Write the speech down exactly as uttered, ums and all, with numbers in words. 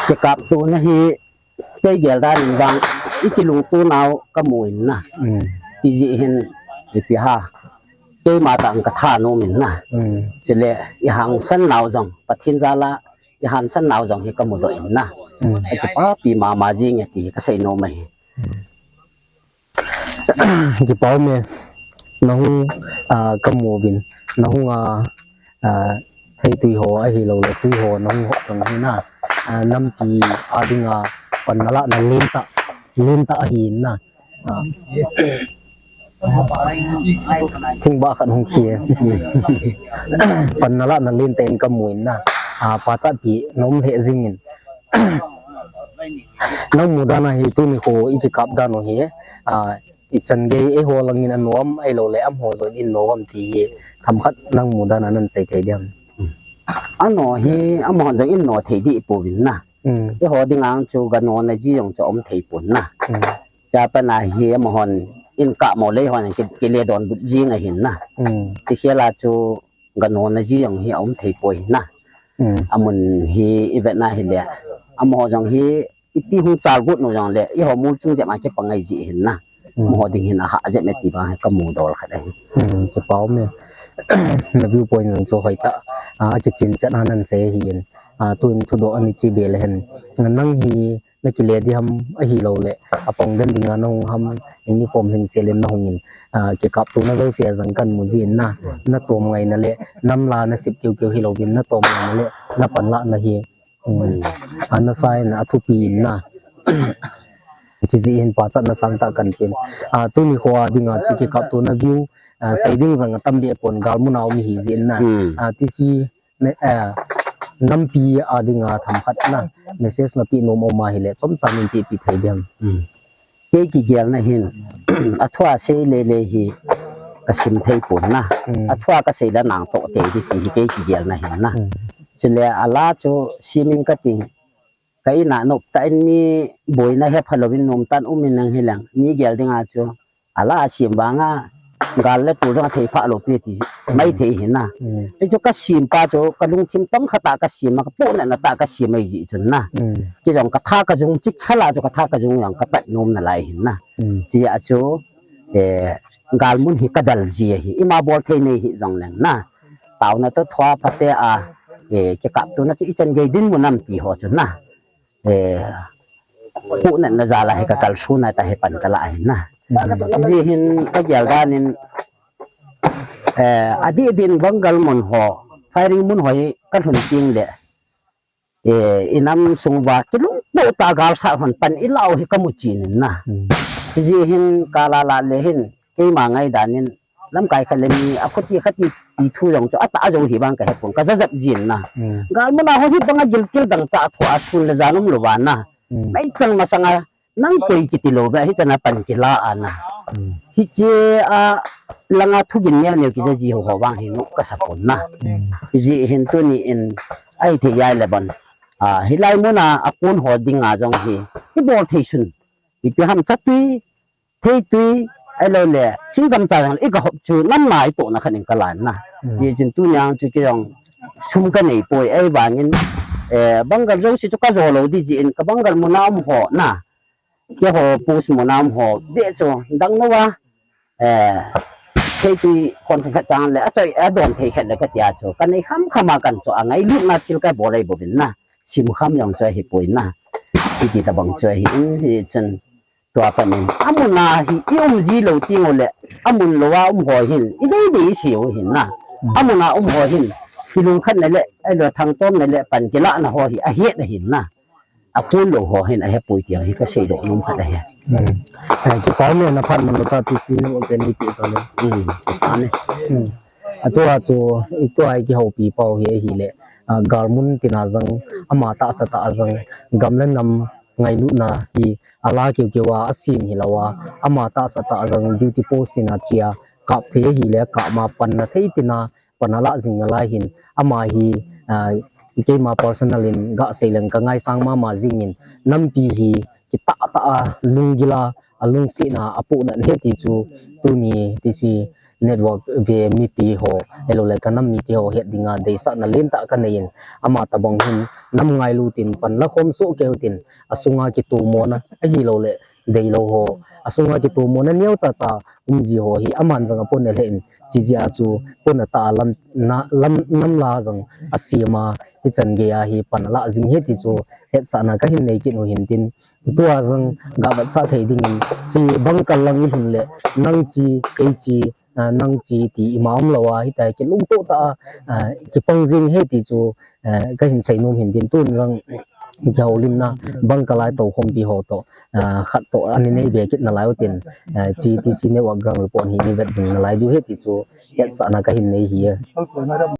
Kikaptona hi kei gel dan in vang i kilungto nau ka mu in na. Ti jeh hin ipi ha. Keima tah in ka tha nom in na. Chule i hangsan nau jong, Pathen jal a i hangsan nau jong hi ka mudoh in na. Akipapi mama jing e ti hi ka sei nom ahi. Kipa um e, nahung, ah, ka mu uvin, nahung a, ah, theitui ho ahilou le tui ho nahung hop jong hi na, ah, nampi a dinga panna lahna lentah, lentah ahi in na. Ah. Thingba khat hung khi e. Panna lahna lentah in ka mu in na. Ah, pachatpi na um lheh jing in. Nang mu dan a hi tuni kho i kikap dan u hi, ah, ichan gei eiho lang in a nom, ahilou le amaho jong in nom am ti hi themkhat nang mu dan a nan sei thei diam? Ano hi amaho jong in nom thei dih pouvin na. Eiho dinga chu ga nomna ji jong chu um thei pon na. Chapang a hi amahon in kap mo le hon ki, kile donbut jing ahin na. Chi khel a chu ga nomna ji jong hi a um thei poi na. Amun hi i vet na hile, amaho jong hi iti hung chalgut nau jong le, eiho mol chung jep a kipang ngai ji hin na. Amaho ding hin a ha jep e ti bang hi ka mudol khat ahi. Kipa um e. Na view point jong chu hoi tah. Ah, akichen chet a nan sei ahi in. Ah, tun thudoh ani chi be le hen. Nang hi na kile dih ham ahilou le, apang den dinga na hung ham, uniform hin sel in na hung in, ah, kikaptona jouse a jong kan mu jin na, na tom ngaina le, nam la na sep keu keu hilou vin na tom ngaina le, na panlahna hi, um, ah, na sa in a thupi in na. Chi jeh hin pachatna sangtah kan pe in. Ah, tuni kho a dinga chi kikaptona view, ah, sei ding jong atam be pon gal mun a um hi jin na. Ah, ti si ne, eh, nampi a dinga themkhat na message na pe nom um ahile, chomcha min pe pe thei diam? Kei kigelna hin, a thu a sei le le hi ka sim thei pon na. A thu a ka sei le nang toh thei ding ti hi kei kigelna hin na. Chule a la chu sim in ka ting, ka in a nop tah in mi boina he phalou in nom tah in um in nang hi leng, mi gel dinga chu a la a sim vang a, gal le tul jong a thei pha lou pi ti mai thei hin na. Ei chu ka sim pa chu ka lungthim tong khat a ka sim a, ka pohnatna tah a ka sim ahi jeh chun na. Kei jong ka tha ka jung chik khel a chu ka tha ka jung jong ka pat nom nalai hin na. Chi a chu, eh, gal mun hi ka del ji ahi, ima bol thei nei hi jong leng na. Taona toh thua phate a, eh, kikaptona chu ichan gei dinmun am ti ho chu na. Eh, pohnatna jal a hi ka kalsonna tah hi pan ka la ahi na. Jeh hin ka gel dan in, eh, adih din Bangal mun ho, firing mun ho hi ka lhun teng le, eh, i nam sung uva kilungto tah a gal sat hon pan i la u hi ka mu chen in na. Jeh hin ka la la le hin, keima ngai dan in, lamkai khat le ni a khuti khati ti thu jong chu atah a jong hi vang ka he pon, ka jajap jin na. Gal mun a ho hi bang a gilkel dangchah a thu a sun le jan um lou va na. Mei chang masang a nang koi kiti lou ve, hichan a pan kila a na. Hiche a lang a thugin neo neo kija ji ho ho vang hi nu ka sa pon na. Jeh hin tuni in ahi thei jeh le bon, ah, hilai mun a a kon ho dinga jong hi i bol thei sun, ipi ham chatui, theitui, ahilou le, chingkam cha jong le, i ka hop chu, nam nai toh na khat in ka la na. Hijeh chun tuni a chu kei jong sum ka nei poi, ahivang in, eh, Bangal jouse chu ka jo lou ding jeh in, ka Bangal mun a um ho na. Keiho post mun a um ho, be chu, dang nova, eh, theitui kon khat khat chang le, a choi, a don thei khat le ka tia chu, ka nei kham kham a kan chu, a ngailutna thil ka bol ahi bouvin na. Sim kham jong chu ahi poi na. Hiti tabang chu ahi in, hijeh chun, tua pan in, amun a hi i um ji lou teng u le, amun lou a um ho hin, i dei dei i sei u hin na. Amun a um ho hin, kilungkhatna le, ahilou thangtomna le, pan kilahna ho hi, ahet ahin na. A kon lou ho hin, ahe poi ti hi ka seidoh nom khat ahi. Eh, kipa um e na phat man lou tah ti si nu open ni pi sa le. Kipa ne. Atua chu, i tua i kihoupi pau hi ahile, ah, gal mun tina jong, ama tahsa tah a jong, gam le nam ngailutna hi, a la keu keu a, a sim hilou a, ama tahsa tah a jong, duty post tina chia, kap thei ahile, kap ma panna thei tina, pan a la jing nalai hin, ama hi, ah, keima personal in, ga sei leng ka ngaisang mama jing in, nampi hi, kitah tah a, lunggil a, a lungsetna, a pohnat ahi ti chu, tuni, ti si, network ve mipi ho, ahilouleh ka nam mite ho het dinga deisahna lentah ka nei in, ama tabang hin nam ngailu tin pan la khom soh keu tin, asunga kitomona ahilouleh deilou ho, asunga kitomona neocha cha um ji ho hi aman jong apon alheh in, chijeh a chu pon atah a lam, na, lam, nam la jong asem a, hichan gei a hi pan alah jing ahi ti chu hetsahna kahin nei kit u hin tin, tua jong gavetsah thei dingin, chi bangkal lang ilhun le, nang chi, kei chi, ah, nang chi ti ima umlou a, hitia kilungtoh tah a, ah, kipang jing ahi ti chu, eh, kahin seinom hin tin, tun jong kihoulimna bangkal a toukhompi ho toh, ah, khat toh ana nei be kit nalai u tin, eh, chi T C Network Ground Report hi nei vet jing nalai diu ahi ti chu hetsahna kahin nei ahi.